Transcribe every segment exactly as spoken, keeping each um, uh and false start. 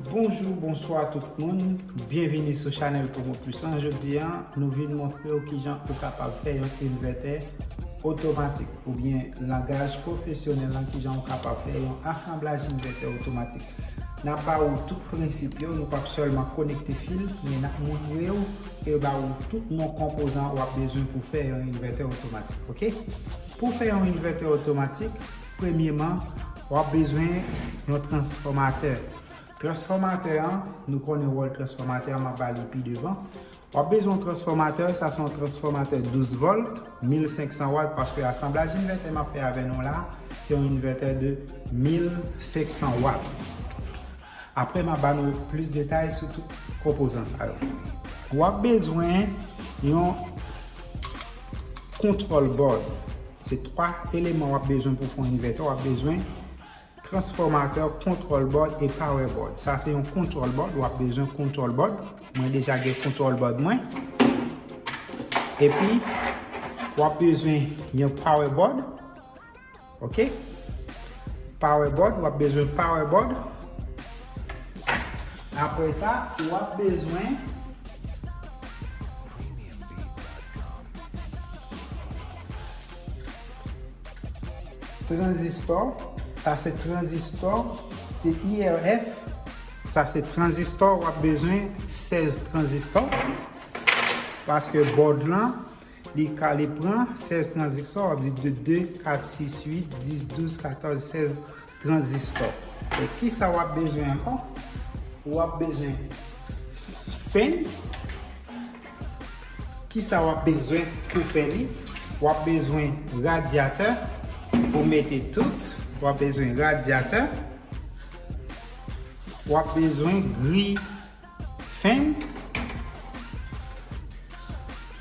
Bonjou, bonswa tout moun. Byenvini sou chanèl Promo Puissant. Jodi a, nou vin montre w kijan ou kapab fè yon envètè otomatik, oubyen langaj pwofesyonèl lan, kijan ou kapab fè yon asanblaj envètè otomatik. N ap ba ou tout prensip yo, nou p ap sèlman konekte fil, men n ap montre w e ba ou tout non konpozan w ap bezwen pou fè yon envètè otomatik, oke? Pou fè yon envètè otomatik, premyeman, w ap bezwen yon transfòmatè. Transfòmatè an, nou konnen wòl transfòmatè an, m ap ba li pi devan. W ap bezwen yon transfòmatè, sa se yon transfòmatè douz vòlt, mil senk san wat, paske asanblaj envètè m ap fè avè nou la, se yon envètè de mil senk san wat. Apre, m ap ba nou plis detay sou tout konpozan sa yo. W ap bezwen yon control board. Se twa eleman w ap bezwen pou fè yon envètè. W ap bezwen transfòmatè, control board e power board. Sa se yon control board, w ap bezwen control board. Mwen deja gen control board mwen. Epi, w ap bezwen yon power board. Oke? Power board, w ap bezwen power board. Apre sa, w ap bezwen tranzistò. Sa se tranzistò, se I R F. Sa se tranzistò, w ap bezwen sèz tranzistò. Paske board lan, li ka, li pran sèz tranzistò, w ap di de, de, kat, sis, uit, dis, douz, katòz, sèz tranzistò. E kisa w ap bezwen ankò? W ap bezwen fan. Kisa w ap bezwen pou fè li? W ap bezwen radyatè pou mete tout. W ap bezwen radyatè. W ap bezwen griy fan.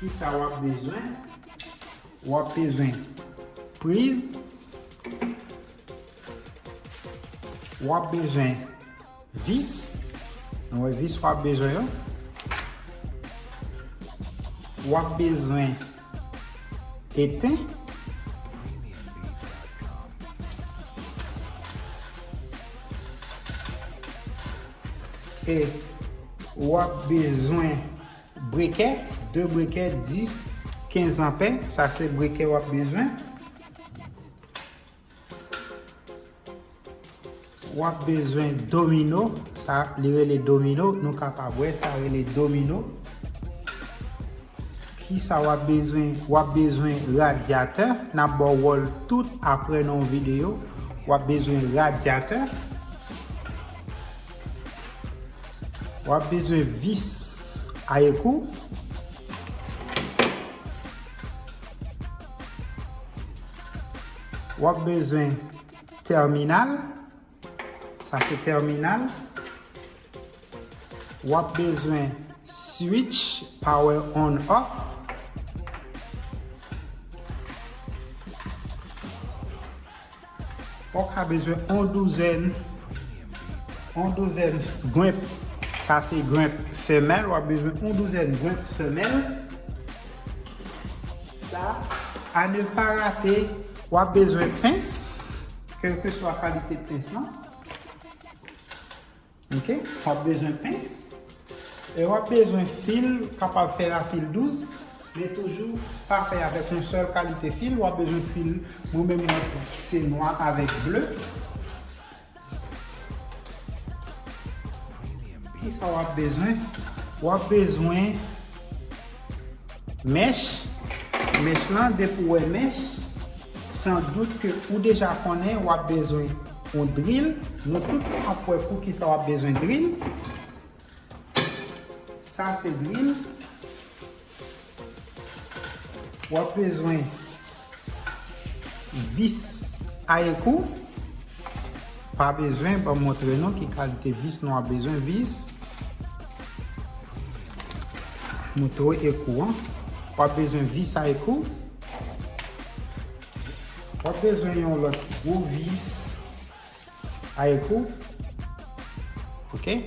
Kisa w ap bezwen? W ap bezwen priz. W ap bezwen vis. Nou wè vis w ap bezwen yo. W ap bezwen eten. E w ap bezwen brekè, de brekè, dis, kenz anpè. Sa se brekè w ap bezwen. W ap bezwen domino. Sa, li rele domino. Nou kapab wè sa rele domino. Kisa w ap bezwen? W ap bezwen radyatè. N ap ba w wòl tout apre nan yon videyo. W ap bezwen radyatè. W ap bezwen vis ayekou. W ap bezwen tèminal. Sa se tèminal. W ap bezwen switch power on off. Ou ka bezwen on douzèn, on douzèn grenp. Sa se grenp femèl. W ap bezwen on douzèn grenp femèl. Sa, à ne pas rater, w ap bezwen pens, kèlkeswa kalite pens lan. Oke, w ap bezwen pens. E w ap bezwen fil, kapab fè la fil douz, men toujou pa fè avèk yon sèl kalite fil. W ap bezwen fil, mwen menm mwen, se nwa avèk ble. Kisa w ap bezwen? W ap bezwen mèch. Mèch lan, depi w wè mèch, san dout ke ou deja konnen w ap bezwen yon dril. Nou tout ap wè poukisa w ap bezwen dril. Sa se dril. W ap bezwen vis ayekou. Pa bezwen, ban m montre nou ki kalite vis nou ap bezwen. Vis. Montre w ekou an. W ap bezwen vis ayekou. W ap bezwen yon lòt gwo vis ayekou. Oke?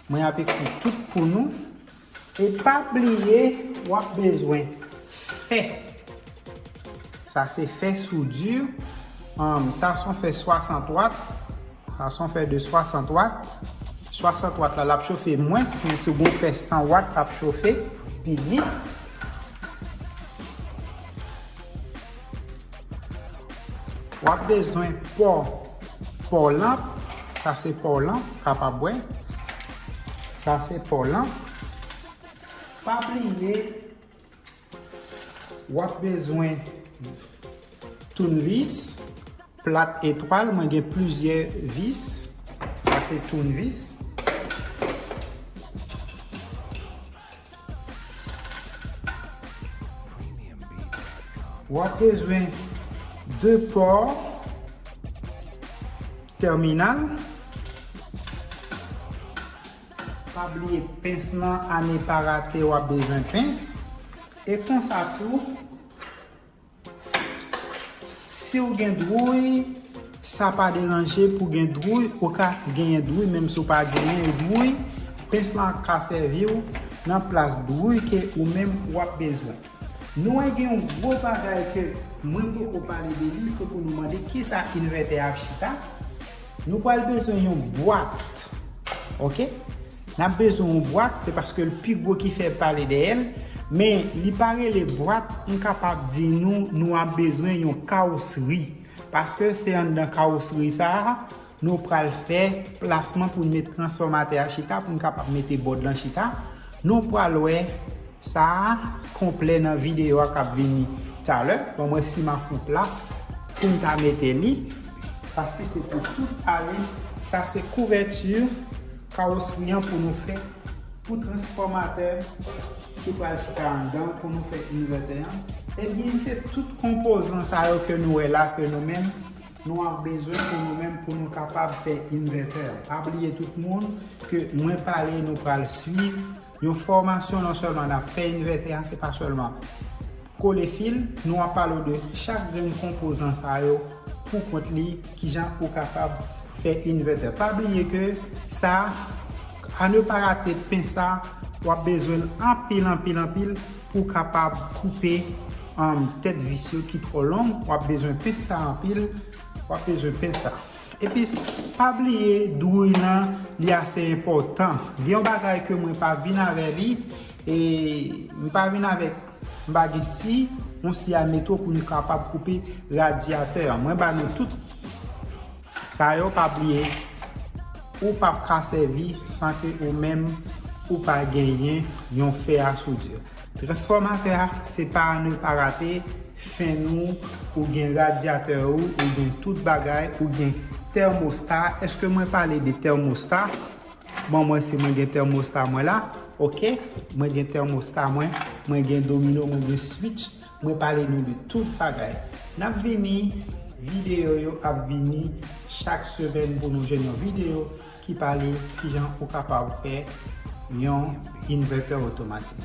Mwen ap ekri tout pou nou. E pa bliye, w ap bezwen fè. Sa se fè soudi. Ann, sa se yon fè swasant wat. Sa se yon fè de swasant wat. Swasant wat la, l ap chofe mwens, men si w gen yon fè san wat, l ap chofe pi vit. W ap bezwen pò, pò lanp. Sa se pò lanp, kapab wè. Sa se pò lanp. Pa bliye, w ap bezwen tounvis, plat etwal. Mwen gen plizyè vis. Sa se tounvis. W ap bezwen de pò tèminal. Pa bliye pens lan, a ne pa rate, w ap bezwen pens. E konsa tou, si w gen dwouy, sa pa deranje pou gen dwouy, ou ka genyen dwouy, menm si w pa genyen dwouy, pens lan ka sèvi w nan plas dwouy ke ou menm w ap bezwen. Nou wè gen yon gwo bagay ke mwen poko pale de li, se pou nou mande kisa envètè a ap chita. Nou pral bezwen yon bwat. Oke? N ap bezwen yon bwat, se paske l pi gwo ki fè pale dèyè l, men li pa rele bwat, m kapab di nou, nou ap bezwen yon kawosri. Paske se anndan kawosri sa a, nou pral fè plasman pou n met transfòmatè a chita, pou n kapab mete bòd lan chita. Nou pral wè sa a konplè nan videyo a k ap vini talè. Ban mwen si m ap fè yon plas pou m ta mete li, paske se pou tout ale. Sa se kouvèti kawosri an pou nou fè, pou transfòmatè ki pral chita anndan pou nou fè envètè an. Ebyen, se tout konpozan sa yo ke nou wè la, ke nou menm nou ap bezwen pou nou menm, pou nou kapab fè envètè. Pa bliye tout moun ke mwen pale, nou pral swiv yon fòmasyon, non sèlman n ap fè envètè a, se pa sèlman kole fil, nou ap pale w de chak grenn konpozan sa yo pou kont li, kijan ou kapab fè envètè. Pa bliye ke sa, a ne pa rate pens sa, w ap bezwen l anpil, anpil, anpil pou w kapab koupe, um, tèt vis yo ki twò long, w ap bezwen pens sa anpil, w ap bezwen pens sa. Epi, pa bliye, dwouy lan, li ase enpòtan. Gen yon bagay ke mwen pa vin avè li, e m pa vin avèk, m pa gen si, yon si a mete w pou nou kapab koupe radyatè an. Mwen ba nou tout sa yo, pa bliye, ou p ap ka sèvi san ke ou menm, ou pa genyen yon fè a soudure. Transfòmatè a, se pa a ne pa rate, fen nou, ou gen radyatè ou, ou gen tout bagay, ou gen tèmosta. Èske mwen pale de tèmosta? Bon, mwen, si mwen gen tèmosta mwen la, oke? Mwen gen tèmosta mwen, mwen gen domino, mwen gen switch, mwen pale nou de tout bagay. N ap vini, videyo yo ap vini chak semèn pou nou jwenn yon videyo ki pale kijan ou kapab fè yon envètè otomatik.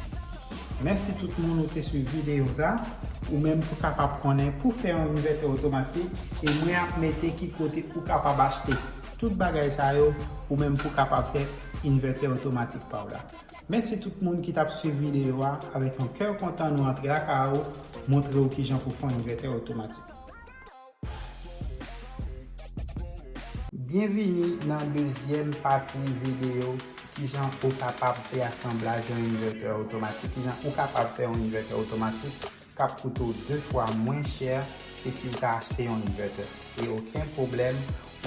Mèsi tout moun ou te swiv videyo sa. Ou menm pou kapab konnen pou fè yon envètè otomatik, e mwen ap mete ki kote ou kapab achte tout bagay sa yo, ou menm pou kapab fè envètè otomatik pa w la. Mèsi tout moun ki t ap swiv videyo a. Avèk yon kè kontan, nou antre lakay ou, montre w kijan pou fè yon envètè otomatik. Byenvini nan dezyèm pati videyo kijan ou kapab fè asanblaj yon envètè otomatik, kijan ou kapab fè yon envètè otomatik k ap koute w de fwa mwen chè ke si w ta achte yon envètè. E okenn pwoblèm,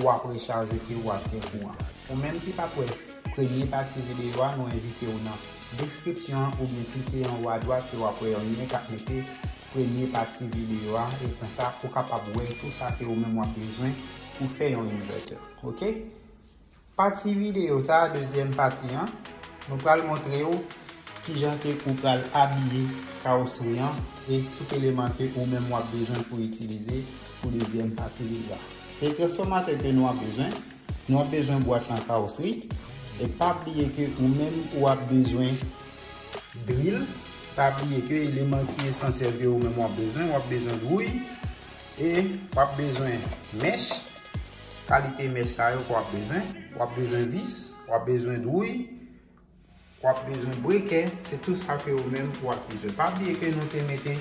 ou ap rechaje pi w ap gen kouran. Ou menm ki pa t wè premye pati videyo a, nou envite w nan deskripsyon an oubyen klike anwo adwat ke w ap wè yon lyen k ap mete premye pati videyo a, e konsa ou kapab wè tou sa ke ou menm w ap bezwen pou fè yon envètè. Oke? Pati videyo sa a, dezyèm pati an, nou pral montre w kijan ke ou pral abiye kawosri an e tout eleman ke ou menm w ap bezwen pou itilize pou dezyèm pati videyo a. Se transfòmatè ke nou ap bezwen, nou ap bezwen bwat lan kawosri, e pa bliye ke ou menm ou ap bezwen dril, pa bliye ke eleman ki esansyèl ke ou menm w ap bezwen, w ap bezwen dwouy, e w ap bezwen mèch, kalite mèch sa yo ke w ap bezwen, w ap bezwen vis, w ap bezwen dwouy, w ap bezwen brekè, se tou sa ke ou menm ou ap bezwen. Pa bliye ke nou te mete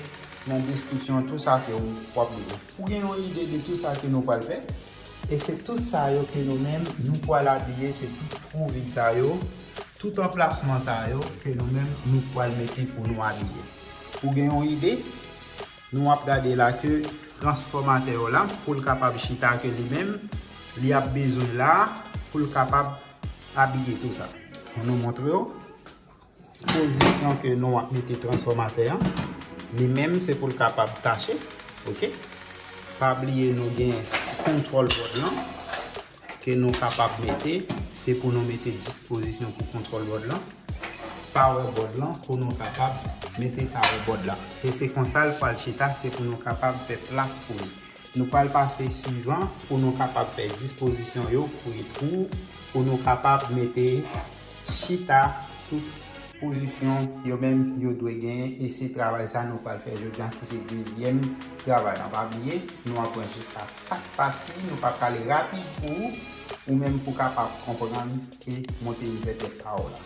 nan deskripsyon tou sa ke ou, w ap bezwen. Pou gen yon ide de tou sa ke nou pral fè, E se tout sa yo ke nou menm nou pral abiye, se tout twou vid sa yo, tout anplasman sa yo ke nou menm nou pral mete pou nou abiye. Pou gen yon ide, nou ap gade la ke transfòmatè yo la, pou l kapab chita ke li menm, li ap bezwen la pou l kapab abiye tou sa. Pou nou montre w pozisyon ke nou ap mete transfòmatè an, li menm se pou l kapab tache, oke? Pa bliye nou gen kontwòl bòd lan ke nou kapab mete, se pou nou mete dispozisyon pou kontwòl bòd lan, power bòd lan pou nou kapab mete power bòd la. E se konsa l pral chita, se pou nou kapab fè plas pou li. Nou pral pase swivan pou nou kapab fè dispozisyon yo, fouye twou, pou nou kapab mete chita tout pozisyon yo menm yo dwe genyen, e se travay sa nou pral fè jodi a ki se dezyèm travay lan. Pa bliye, nou ap pran jiska kat pati, nou p ap prale rapid pou ou, ou menm pou kapab konprann e monte yon pètèt pa w la.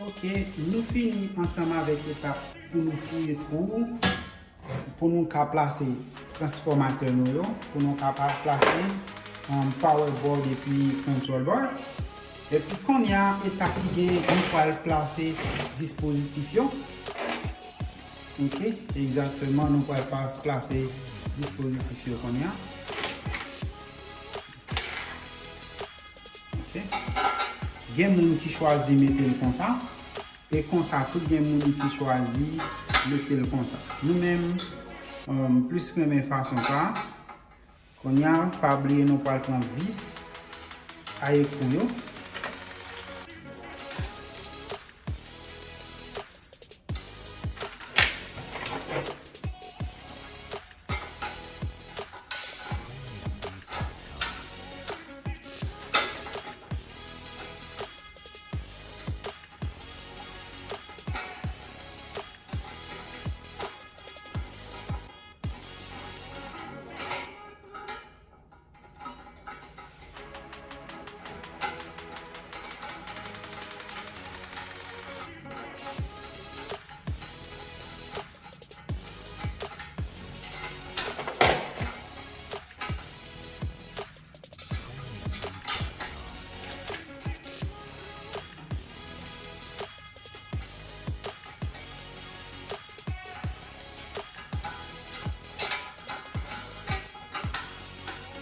Ok, nou fini ansanm avèk etap pou nou fouye twou, pou nou ka plase transfòmatè nou yo, pou nou ka pa-, plase, um, power board epi control board. Epi kounye a, etap ki genyen, nou pral plase dispozitif yo. Ok, egzakteman, nou pral pa-, plase dispozitif yo kounye a. Ok. Gen moun ki chwazi mete l konsa, e konsa tou gen moun ki chwazi mete l konsa. Nou menm, um, plis renmen fason sa. Kounye a, pa bliye nou pral pran vis a ekou yo.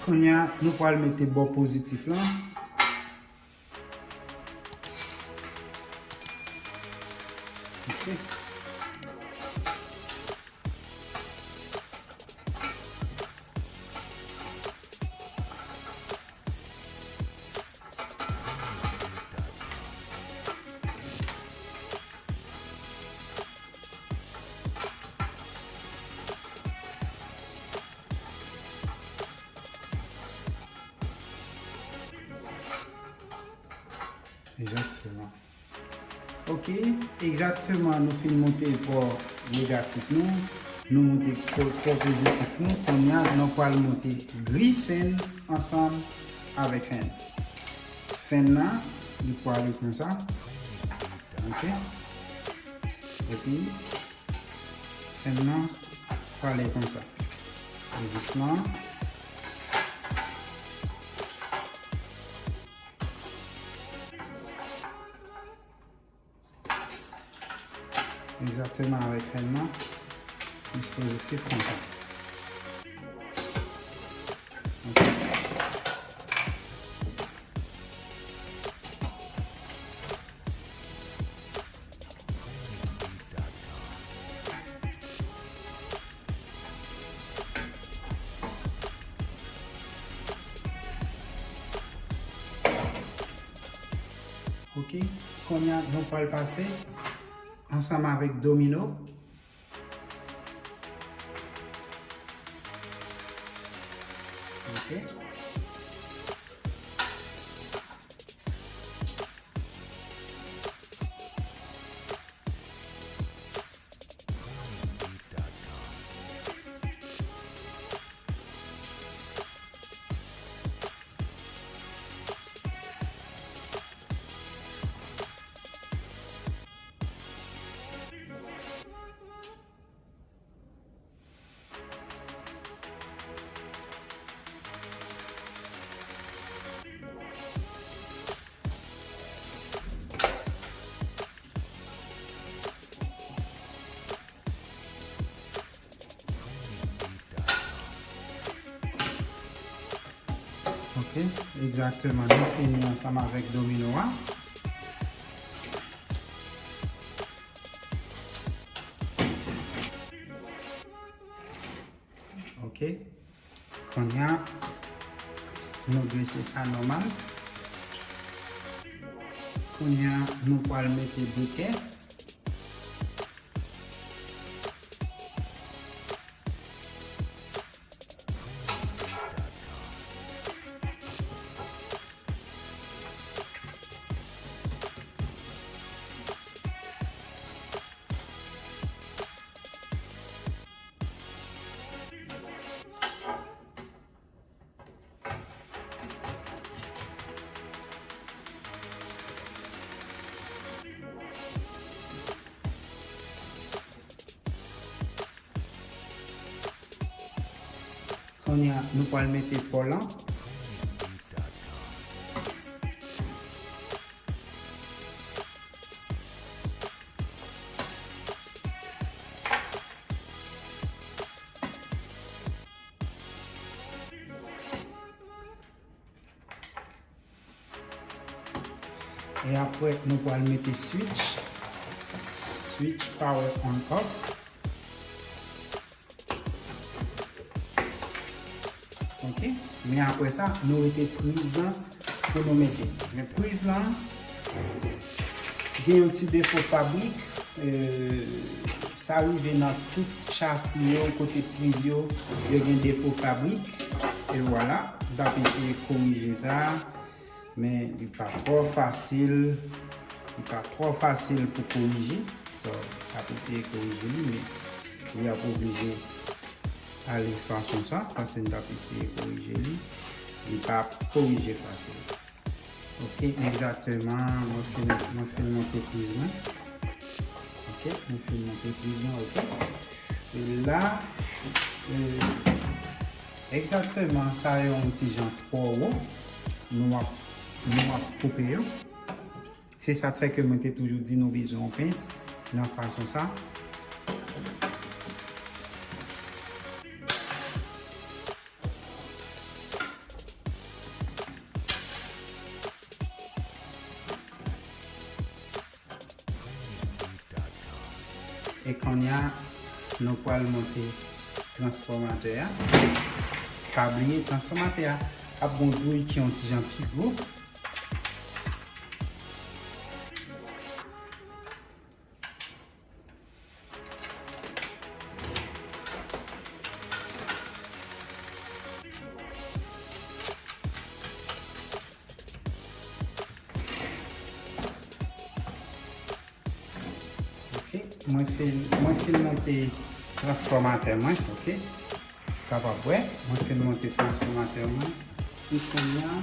Kounye a, nou pral mete bò pozitif lan. Ok. Egzakteman. Ok, egzakteman, nou fin monte pò negatif nou, nou monte pò, pò pozitif nou, kounye a, nou pral monte gri fèn ansanm avèk fèn. Fèn nan, li prale konsa. Ok? Epi, fèn nan prale konsa. Vis lan. Egzakteman avèk fèn nan, dispozitif konsa. Ok. Ok, kounye a nou pral pase ansanm avèk domino. Ok. Ok, egzakteman. Nou fini ansanm avèk domino a. Ok. Kounye a, nou drese sa nòmal. Kounye a, nou pral mete brikè. Kounye a, nou pral mete pò lan. E apre, nou pral mete switch. Switch power on off. Ok. Men apre sa, nou rete priz lan pou nou mete. Men priz lan, gen yon ti defo fabrik. Euh, sa rive nan tout chasi yo, kote priz yo, yo gen defo fabrik. E vwala, m t ap eseye korije sa. Men li pa twò fasil, li pa twò fasil pou korije. So, m ap eseye korije li, men li ap oblije ale fason sa, paske m t ap eseye korije li. Li pa korije fasil. Ok, egzakteman, mwen fin, mwen fin monte priz mwen. Ok, mwen fin monte priz mwen, ok. E la, e, egzakteman, sa yo yon ti jan twò wo. Nou ap, nou ap koupe yo. Se sa k fè ke mwen te toujou di nou bezwen yon pens nan fason sa. E kounye a, nou pral monte transfòmatè a. Pa bliye, transfòmatè a ap gon dwouy ki yon ti jan pi gwo. Ok, mwen fin, mwen fin monte transfòmatè mwen, ok. Kapab wè, mwen fin monte transfòmatè mwen. E kounye a,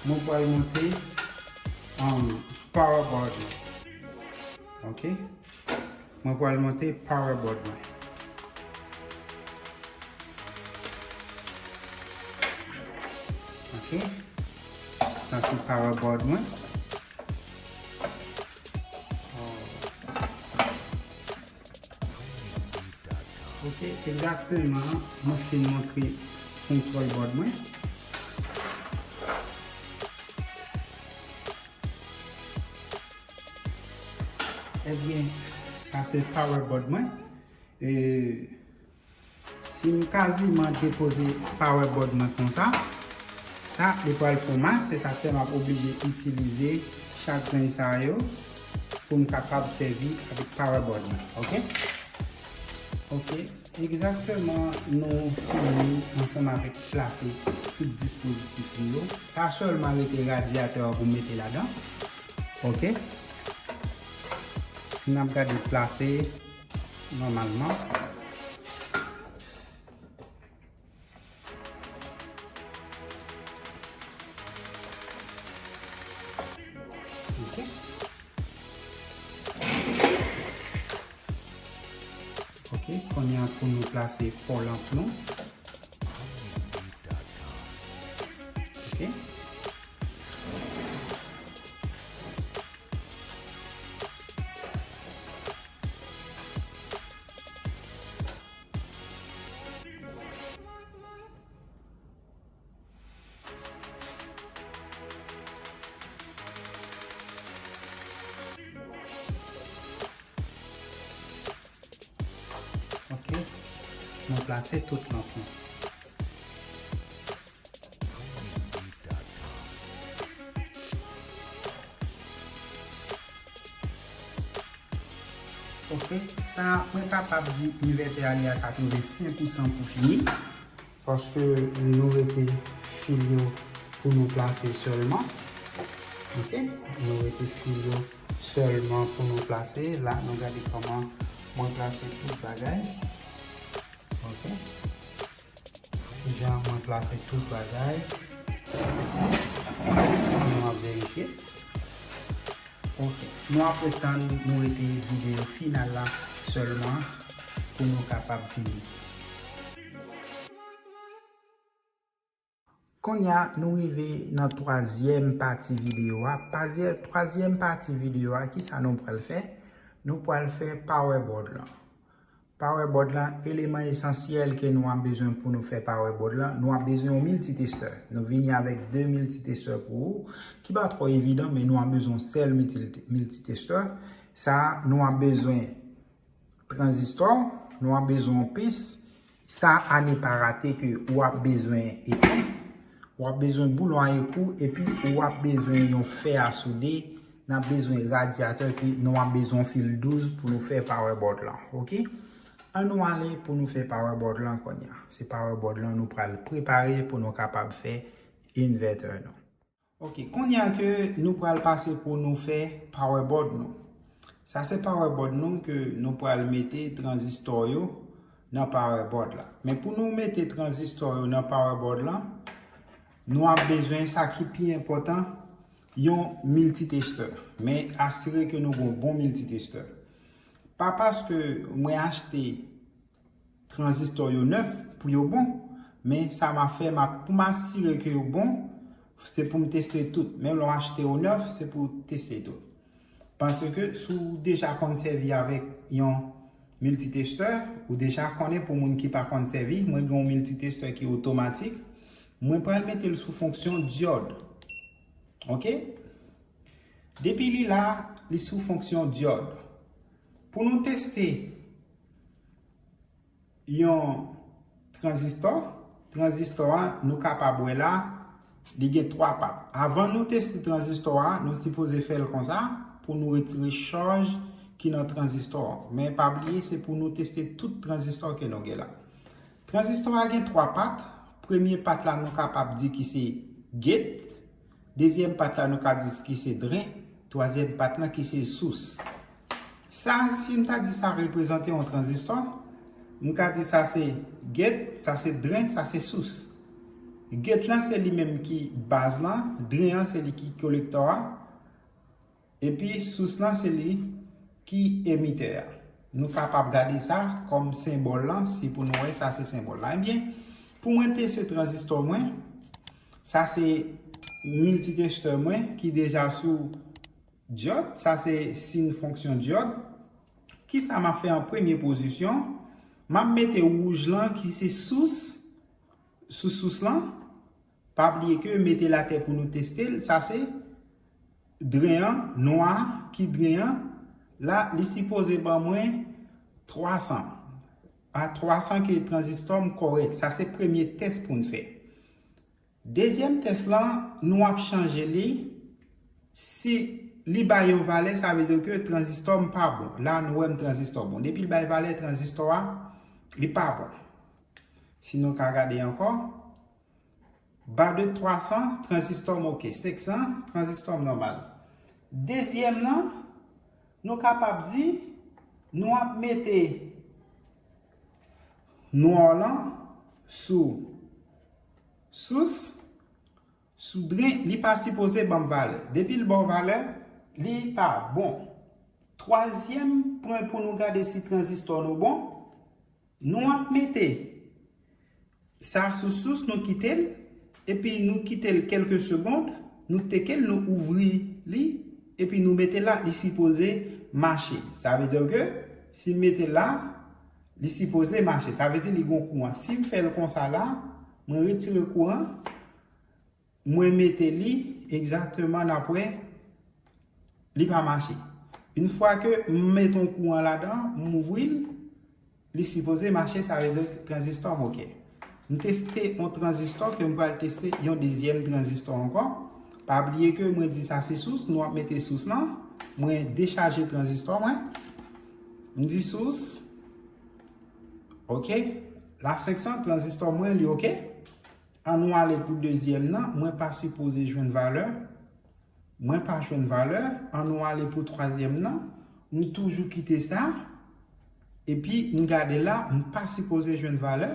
mwen pral monte, um, power board mwen. Ok. Mwen pral monte power board mwen. Ok. Sa se power board mwen. Ok, egzakteman, mwen fin montre control board mwen. Ebyen, sa se power board mwen. E, si m kaziman depoze power board mwen konsa, Sa, li pral fon mas, se sa k fè m ap oblije itilize chak grenn sa yo pou m kapab sèvi avèk power board mwen, oke? Oke, egzakteman, nou fini ansanm avèk plase tout dispozitif li yo. Sa sèlman rete radyatè an pou mete ladan. Oke? N ap gade plase nòmalman. Oke. Oke, kounye a pou nou plase fò lanp nou. Oke. Oke, mwen plase tout lanp mwen. Oke, sa mwen kapab di envètè a li a katrevensenk pousan pou fini. Paske nou rete fil yo pou nou plase sèlman. Oke, nou rete fil yo sèlman pou nou plase. La, nou gade kòman mwen plase tout bagay. Oke. Jan mwen plase tout bagay. Si nou ap verifye. Oke. Nou ap ret tann, nou rete videyo final la sèlman pou nou kapab fini. Kounye a, nou rive nan twazyèm pati videyo a. Pazyè-, twazyèm pati videyo a, ki sa nou pral fè? Nou pral fè power board lan. Power board lan, eleman esansyèl ke nou ap bezwen pou nou fè power board lan, nou ap bezwen yon miltitestè. Nou vini avèk de miltitestè pou ou, ki pa twò evidan, men nou ap bezwen yon sèl milti-, miltitestè. Sa, nou ap bezwen tranzistò, nou ap bezwen yon pis. Sa, a ne pa rate ke w ap bezwen epen, w ap bezwen boulon a ekou, epi w ap bezwen yon fè a soude, n ap bezwen radyatè, epi nou ap bezwen fil douz pou nou fè power board lan, oke? An nou ale pou nou fè power board lan kounye a. Se power board lan nou pral prepare pou nou kapab fè inverter nou. Oke, kounye a ke nou pral pase pou nou fè power board nou. Sa se power board nou ke nou pral mete tranzistò yo nan power board la. Men pou nou mete tranzistò yo nan power board la, nou ap bezwen sa ki pi enpòtan, yon miltitestè. Men asire ke nou gon bon miltitestè. Pa paske mwen achte tranzistò yo nèf pou yo bon, men sa m ap fè, m ap, pou m asire ke yo bon, se pou m teste tout. Menm lè w achte yo nèf, se pou w teste tout. Paske si w deja konn sèvi avèk yon miltitestè, ou deja konnen, pou moun ki pa konn sèvi, mwen gen yon miltitestè ki otomatik. Mwen pral mete l sou fonksyon dyòd. Oke? Depi li la, li sou fonksyon dyòd. Pou nou teste yon tranzistò, tranzistò a, nou kapab wè la, li gen twa pat. Avan nou teste tranzistò a, nou sipoze fè l konsa pou nou retire chaj ki nan tranzistò a. Men pa bliye, se pou nou teste tout tranzistò ke nou gen la. Tranzistò a gen twa pat. Premye pat la, nou kapab di ki se gate. Dezyèm pat la, nou ka di ki se dren. Twazyèm pat la, ki se sous. Sa, si m ta di sa reprezante yon tranzistò, m ka di sa se gate, sa se dren, sa se sous. Gate lan se li menm ki baz lan, dren an se li ki kolektò a, epi sous lan se li ki emitè a. Nou kapab gade sa kòm senbòl lan, si pou nou wè sa se senbòl la. Ebyen, pou mwen teste tranzistò mwen, sa se miltitestè mwen ki deja sou dyòd, sa se sin fonksyon dyòd. Kisa m ap fè an premye pozisyon? M ap mete wouj lan ki se sous, sou sous lan. Pa bliye ke mete l atè pou nou teste l, sa se dren an, nwa ki dren an. La, li sipoze ban mwen twa san. A twa san ke tranzistò m kòrèk. Sa se premye tès pou n fè. Dezyèm tès lan, nou ap chanje li. Si li bay yon valè, sa vle di ke tranzistò m pa bon. La, nou wè m tranzistò bon. Depi l bay valè tranzistò a, li pa bon. Si nou ka gade ankò, ba de twa san, tranzistò m oke. Senk san, tranzistò m nòmal. Dezyèm nan, nou kapab di, nou ap mete nwa lan sou sous, sou dren, li pa sipoze ban m valè. Depi l ba w valè, li pa bon. Twazyèm pwen pou nou gade si tranzistò nou bon, nou ap mete sa sou sous, nou kite l, epi nou kite l kèlke segond, nou teke l, nou ouvri li, epi nou mete l la, li sipoze mache. Sa vle di ke si m mete l la, li sipoze mache. Sa vle di li gon kouran. Si m fè l konsa la, mwen retire kouran, mwen mete li egzakteman, n ap wè li pa mache. Yon fwa ke m mete yon kouran ladan, m ouvri l, li sipoze mache, sa vle di tranzistò m oke. M teste yon tranzistò, ke m pral teste yon dezyèm tranzistò ankò. Pa bliye ke mwen di sa se sous, nou ap mete sous lan. Mwen dechaje tranzistò mwen. M di sous. Oke. La senk san, tranzistò mwen, li oke. An nou ale pou dezyèm nan. Mwen pa sipoze jwenn valè. Mwen pa jwenn valè. An nou ale pou twazyèm nan. M toujou kite sa. Epi m gade la, m pa sipoze jwenn valè.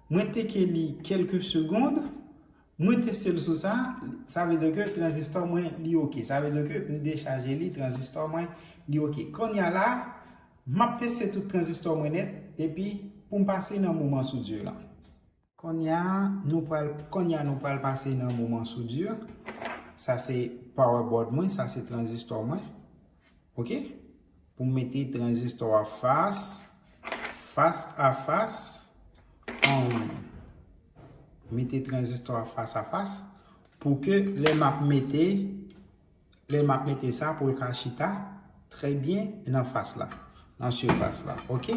Mwen teke li kèlke segond. Mwen teste l sou sa. Sa vle di ke tranzistò mwen, li oke. Sa vle di ke m dechaje li, tranzistò mwen, li oke. Kounye a la, m ap teste tout tranzistò mwen nèt. Epi, pou m pase nan moman soudure lan. Kounye a, nou pral, kounye a nou pral pase nan moman soudure. Sa se power board mwen, sa se tranzistò mwen. Oke? Pou m mete tranzistò a fas, fas a fas. Mete tranzistò a fas a fas. Pou ke lè m ap mete, lè m ap mete sa pou l ka chita trè byen nan fas la, nan sifas la. Oke?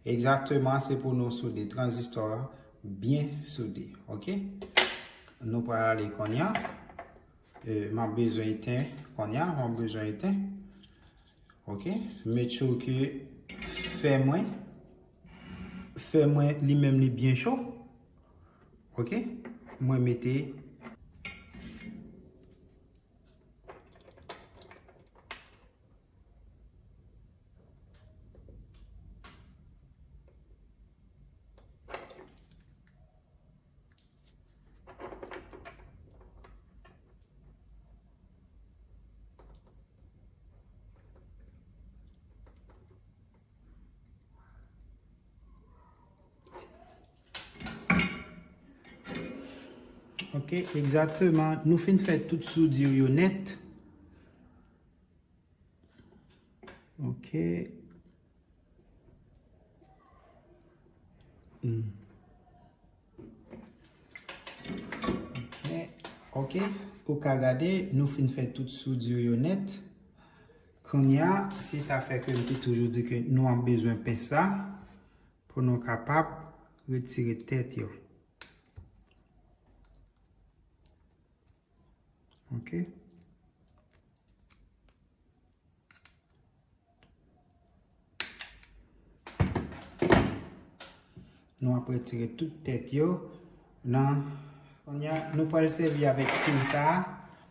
Egzakteman, se pou nou soude tranzistò a byen soude. Oke? Nou pral ale kounye a. E, m ap bezwen eten kounye a, m ap bezwen eten. Oke? Make sure ke fè mwen, fè mwen li menm li byen cho. Oke? Mwen mete Ok, egzakteman. Nou fin fè tout soudure yo nèt. Ok. Hmm. Ok. Ok. Ou ka gade, nou fin fè tout soudure yo nèt. Kounye a, se sa fè ke m te toujou di ke nou ap bezwen pens la pou nou kapab retire tèt yo. Ok. Nou ap retire tout tèt yo nan. Kounye a, nou pral sèvi avèk fil sa a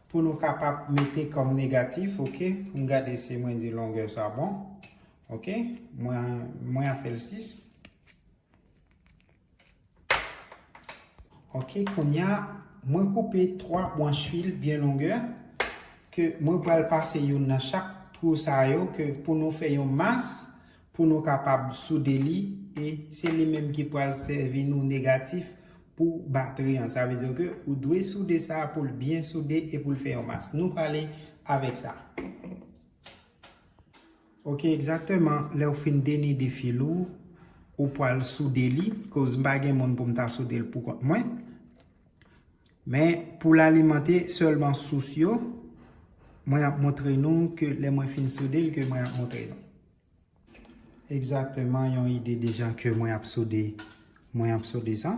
pou nou kapab mete kòm negatif, ok? Pou m gade si mwen di longè sa bon. Ok? Mwen, mwen a fè l sis. Ok, kounye a, mwen koupe twa branch fil byen longè ke mwen pral pase youn nan chak twou sa yo ke pou nou fè yon mas, pou nou kapab soude li, e se li menm ki pral sèvi nou negatif pou batri an. Sa vle di ke ou dwe soude sa pou l byen soude e pou l fè yon mas. Nou prale avèk sa. Ok, egzakteman, lè w fin denide fil ou, ou pral soude li, koz m pa gen moun pou m ta soude l pou kont mwen. Men, pou l alimante sèlman sous yo, mwen ap montre nou ke lè mwen fin soude l, ke mwen ap montre nou. Egzakteman, yon ide deja ke mwen ap soude, mwen ap soude sa.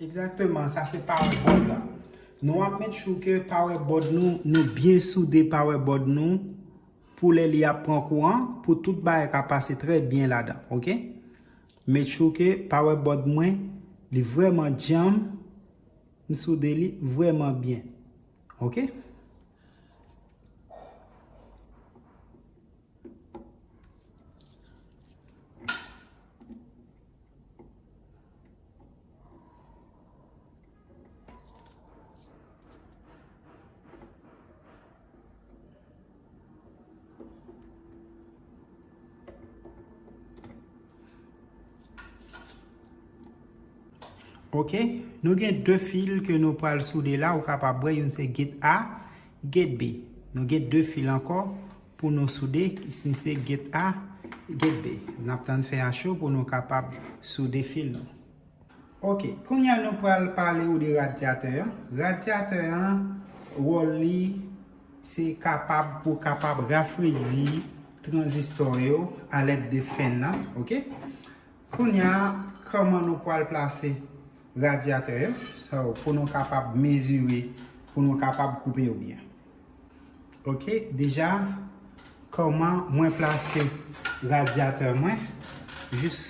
Egzakteman, sa se power board la. Nou ap make sure ke power board nou, nou byen soude power board nou pou lè li ap pran kouran, pou tout bagay ka pase trè byen ladan, oke? Make sure ke power board mwen, li vrèman djanm, m soude li vrèman byen, oke? Oke, nou gen de fil ke nou pral soude la, ou kapab wè youn se gate A, gate B. Nou gen de fil ankò pou nou soude, ki se gate A, gate B. N ap tann fè a cho pou nou kapab soude fil nou. Oke, kounye a nou pral pale ou de radyatè an. Radyatè an, wòl li, se kapab pou kapab rafredi tranzistò yo alèd de fèn nan, oke? Kounye a, kòman nou pral plase radyatè yo? So, pou nou kapab mezire, pou nou kapab koupe yo byen. Oke, deja, kòman mwen plase radyatè mwen, jis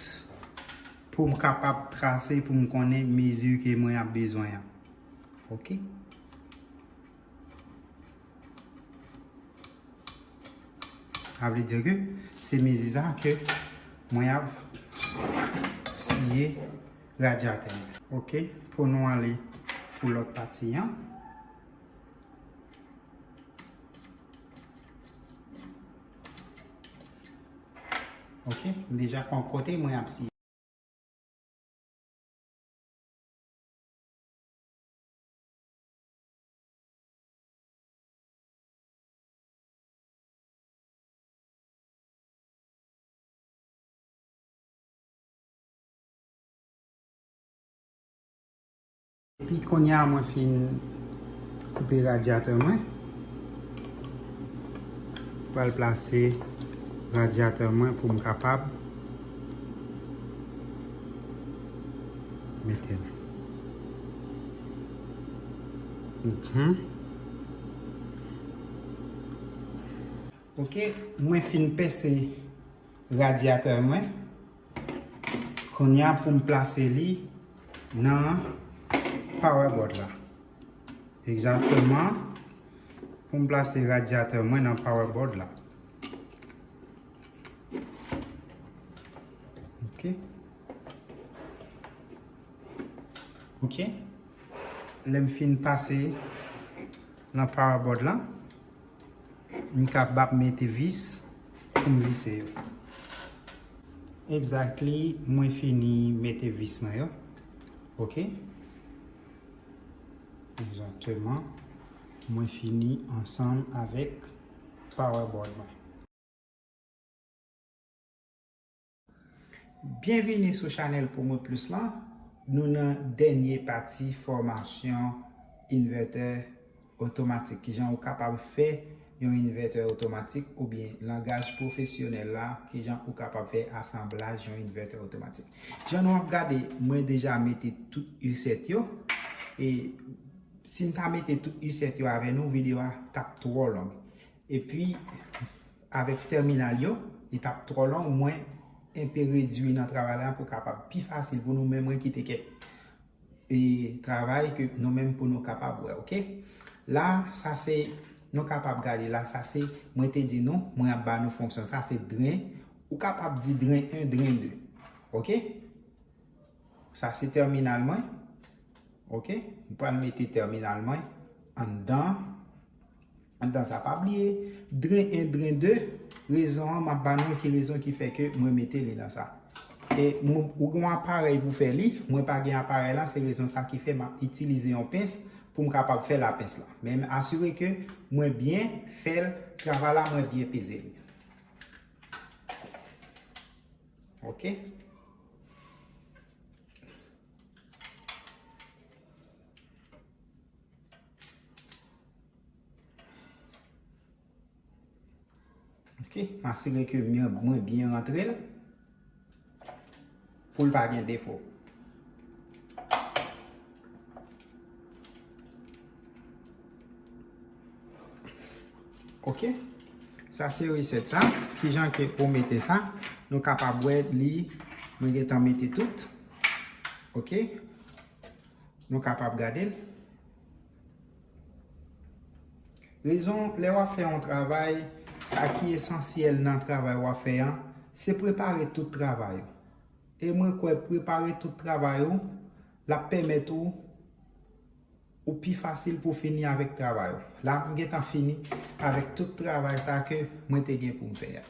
pou m kapab trase, pou m konnen mezi ke mwen ap bezwen an. Oke. Sa vle di ke se mezi sa ke mwen ap siye radyatè an. Oke, pou nou ale pou lòt pati an. Oke, m deja fè yon kote mwen ap siye. Epi kounye a mwen fin koupe radyatè mwen. Pral plase radyatè mwen pou m kapab mete l. Mhm. Oke, mwen fin pèse radyatè mwen. Kounye a pou m plase li nan power board la. Egzakteman, pou m plase radyatè mwen nan power board la. Oke. Oke. Lè m fin pase nan power board la, m kapab mete vis pou m vise yo. Exactly, mwen fini mete vis mwen yo. Oke. Egzakteman. Mwen fini ansanm avèk power board mwen. Byenvini sou chanèl Pou Mwen Plis lan. Nou nan dènye pati fòmasyon envètè otomatik. Kijan ou kapab fè yon envètè otomatik oubyen langaj pwofesyonèl la, kijan ou kapab fè asanblaj yon envètè otomatik. Jan nou ap gade, mwen deja mete tout usèt yo. E si m ta mete tout usèt yo avè nou, videyo a t ap twò long. Epi, avèk tèminal yo, li t ap twò long, mwen enpe redui nan travay la pou kapab pi fasil pou nou, men mwen kite kèk e travay ke nou menm pou nou kapab wè, oke? La, sa se, nou kapab gade la, sa se, mwen te di nou, mwen ap ba nou fonksyon, sa se dren, ou kapab di dren en, dren de, oke? Sa se tèminal mwen, oke? Mwen pral mete tèminal mwen anndan. Anndan sa, pa bliye, dren en, dren de, rezon an, m ap ba nou ki rezon ki fè ke mwen mete li nan sa. E mwen, ou gen yon aparèy pou fè li, mwen pa gen aparèy la, se rezon sa ki fè m ap itilize yon pens pou m kapab fè lapens la. Men m asire ke mwen byen fè l, travay la, mwen byen peze li. Oke? Oke, m asire ke mwen, mwen byen rantre l pou l pa gen defo. Ok. Sa se resèt sa. Kijan ke ou mete sa? Nou kapab wè li. Mwen gentan mete tout. Ok. Nou kapab gade l. Rezon, lè w ap fè yon travay, sa ki esansyèl nan travay w ap fè an, se prepare tout travay ou. E mwen kwè prepare tout travay ou, l ap pèmèt ou, ou pi fasil pou fini avèk travay ou. La, m gentan fini avèk tout travay sa ke mwen te gen pou m fè a.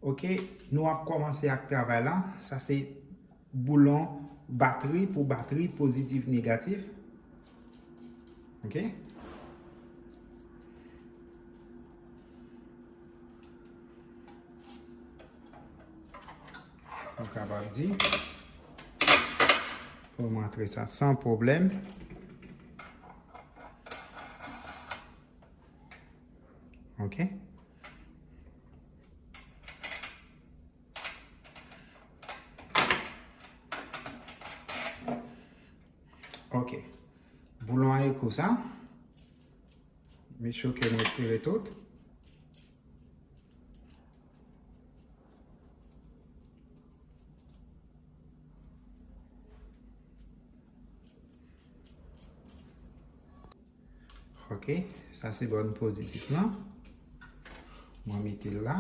Ok, nou ap kòmanse ak travay la. Sa se boulon batri pou batri pozitif negatif. Ok. Nou kapab di, pou m antre sa san pwoblèm. Ok. Ok. Boulon an ekou sa. Make sure ke m retire tout. Ok, sa se bòn pozitif lan. Mwen mete l la.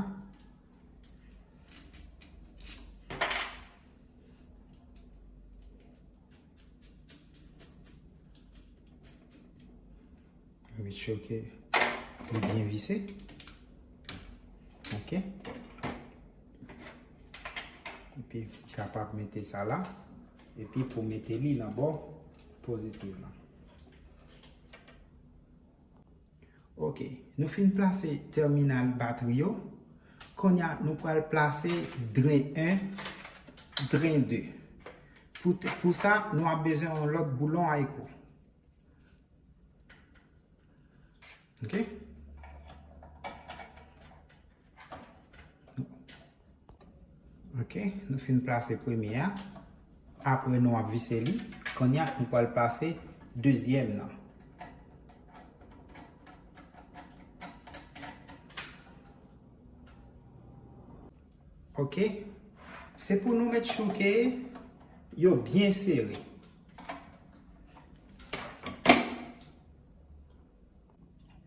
Make sure ke li byen vise. Ok. Epi kapab mete sa la. Epi pou mete li nan bò pozitif lan. Ok. Nou fin plase tèminal batri yo. Kounye a, nou pral plase dren en, dren de. Pou, pou sa, nou ap bezwen yon lòt boulon a ekou. Ok? Ok, nou fin plase premye a. Apre nou ap vise li. Kounye a, nou pral plase dezyèm nan. Ok. Se pou nou make sure ke yo byen sere.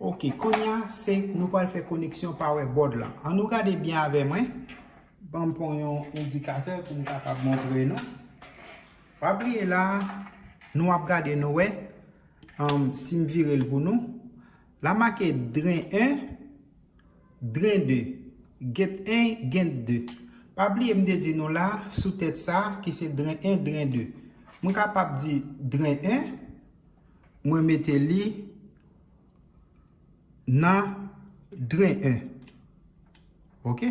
Ok, kounye a, se nou pral fè koneksyon power board lan. An nou gade byen avè mwen. Ban m pran yon endikatè pou m kapab montre nou. Pa bliye la, nou ap gade nou wè, um, si m vire l pou nou. La make dren en, dren de. Get en, get de. Pa bliye m te di nou la, sou tèt sa, ki se dren en, dren de. Mwen kapab di dren en, mwen mete li nan dren en. Ok?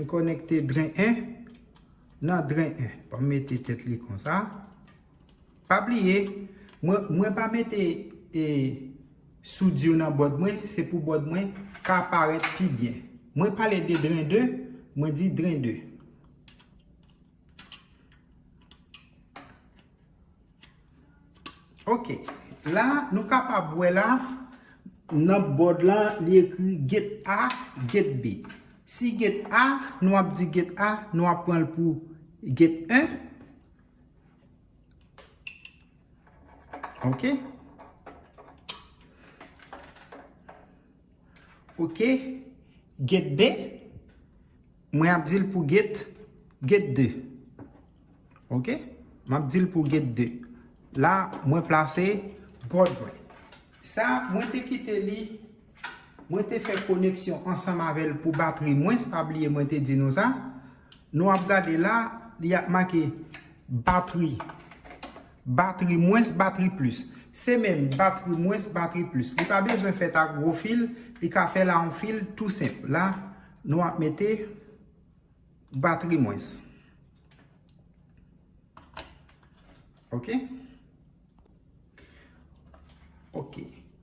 M konekte dren en nan dren en. Ban m mete tèt li konsa. Pa bliye, mwen, mwen pa mete, e, soudyo nan bòd mwen, se pou bòd mwen ka parèt pi byen. Mwen pale de dren de, mwen di dren de. Ok. La, nou kapab wè la, nan bòd lan, li ekri get A, get B. Si get A, nou ap di get A, nou ap pran l pou get en. Ok. Ok. Get B. Mwen ap di l pou get, get de. Ok? M ap di l pou get de. La, mwen plase bòd mwen. Sa, mwen te kite li, mwen te fè koneksyon ansanm avè l pou batri mwens, pa bliye mwen te di nou sa. Nou ap gade la, li ap make batri. Batri mwens, batri plis. Se menm batri mwens, batri plis. Li pa bezwen fèt ak gwo fil, li ka fè l a yon fil tou senp. La, nou ap mete batri mwens. Ok? Ok.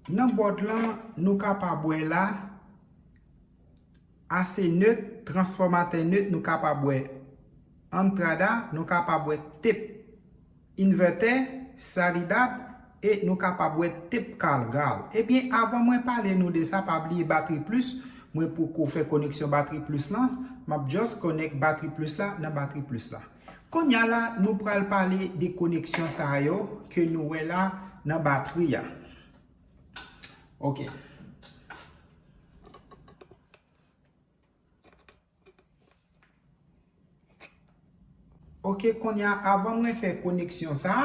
Nan bòd lan, nou kapab wè la, A C net, transfòmatè net, nou kapab wè Entrada, nou kapab wè tep, envètè, salida, E nou kapab wè tep Carl Gall. Ebyen, avan mwen pale nou de sa, pa bliye batri plis. Mwen poko fè koneksyon batri plis lan. M ap just connect batri plis la nan batri plis la. Kounye a la, nou pral pale de koneksyon sa yo ke nou wè la nan batri a. Ok. Ok, kounye a, avan mwen fè koneksyon sa,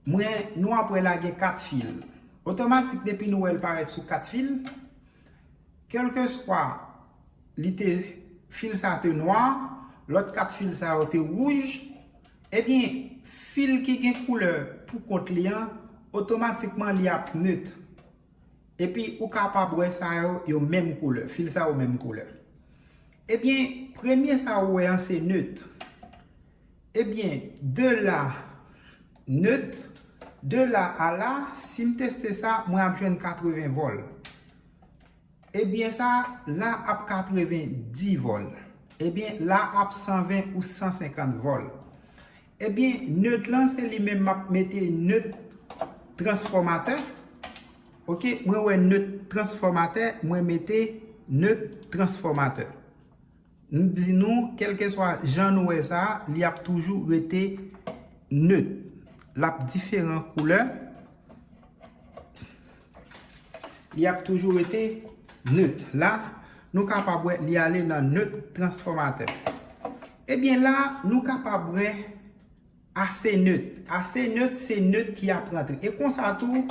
mwen, nou ap wè la gen kat fil. Otomatik, depi nou wè l parèt sou kat fil, kèlkeswa li te, fil sa te nwa, lòt kat fil sa yo te wouj, ebyen, fil ki gen koulè pou kont li an, otomatikman li ap nèt. Epi ou kapab wè sa yo, yo menm koulè, fil sa yo menm koulè. Ebyen, premye sa ou wè an se nèt. Ebyen, de la nèt, de la a la, si m teste sa, mwen ap jwenn katreven vòl. Ebyen sa, la ap katrevendi vòl. Ebyen, la ap san ven ou san senkant vòl. Ebyen, nèt lan, se li menm m ap mete nèt transfòmatè. Ok, mwen wè nèt transfòmatè, mwen mete nèt transfòmatè. M di nou, kèlkeswa jan nou wè sa, li ap toujou rete nèt. L ap diferan koulè. Li ap toujou rete nèt. La, nou kapab wè li ale nan nèt transfòmatè. Ebyen la, nou kapab wè ase nèt. Ase nèt, se nèt ki ap rantre. E konsa tou,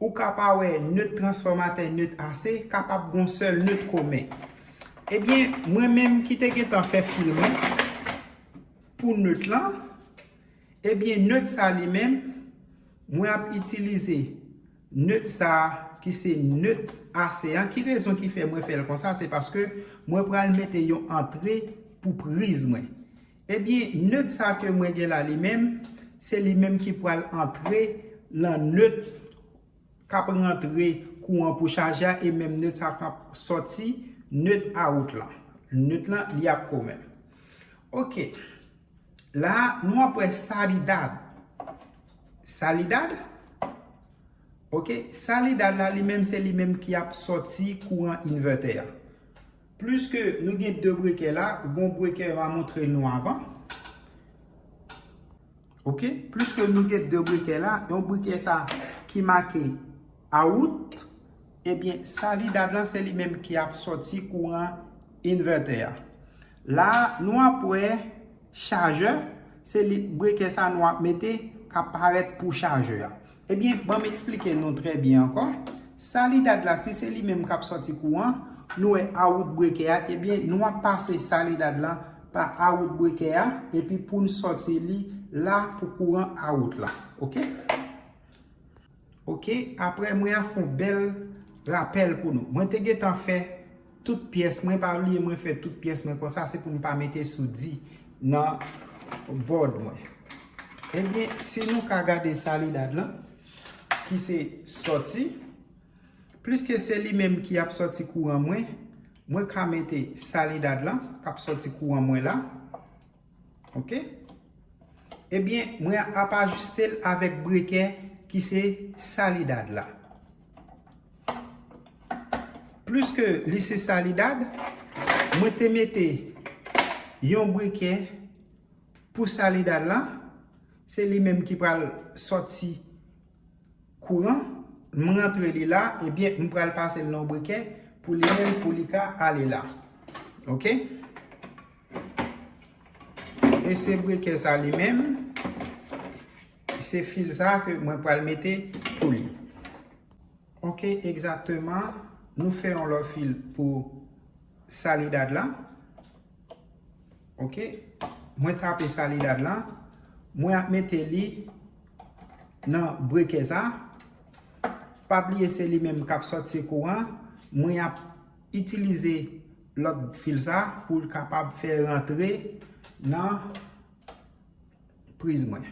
ou ka pa wè nèt transfòmatè, nèt ase, kapab gon sèl nèt komen. Ebyen, mwen menm ki te gentan fè fil mwen pou nèt lan, ebyen, nèt sa li menm, mwen ap itilize nèt sa ki se nèt ase an. Ki rezon ki fè mwen fè l konsa? Se paske mwen pral mete yon antre pou priz mwen. Ebyen, nèt sa ke mwen gen la li menm, se li menm ki pral antre lan nèt k ap rantre kouran pou chaje a, e menm nèt sa k ap sòti nèt out lan. Nèt lan, li ap komen. Ok. La, nou ap wè salidad. Salidad. Ok, salidad la, li menm, se li menm ki ap sòti kouran invètè a. Pliske nou gen de brekè la, gon brekè m a montre nou avan. Ok, pliske nou gen de brekè la, yon brekè sa ki make out, ebyen, salidad lan, se li menm ki ap sòti kouran invètè a. La, nou ap wè chajè, se li, brekè sa nou ap mete k ap parèt pou chajè a. Ebyen, ban m eksplike nou trè byen ankò. Salidad la, si se li menm k ap sòti kouran, nou wè out brekè a, ebyen, nou ap pase salidad lan pa out brekè a, epi pou n sòti li la pou kouran out la. Ok? Ok, apre mwen ap fè yon bèl rapèl pou nou. Mwen te gentan fè tout pyès mwen, pa bliye mwen fè tout pyès mwen konsa, se pou m pa mete soudi nan bòd mwen. Ebyen, si nou ka gade salidad lan, ki se sòti, pliske se li menm ki ap sòti kouran mwen, mwen ka mete salidad lan, k ap sòti kouran mwen la. Ok? Ebyen, mwen ap ajiste l avèk brekè ki se salidad la. Pliske li se salidad, mwen te mete yon brekè pou salidad la. Se li menm ki pral sòti kouran, m rantre li la, ebyen, m pral pase l nan yon brekè pou li menm, pou li ka ale la. Ok? E se brekè sa li menm, se fil sa ke mwen pral mete pou li. Ok, egzakteman, nou fè yon lòt fil pou salidad la. Ok, mwen tape salidad la, mwen ap mete li nan brekè sa. Pa bliye se li menm k ap sòti kouran, mwen ap itilize lòt fil sa pou l kapab fè rantre nan priz mwen.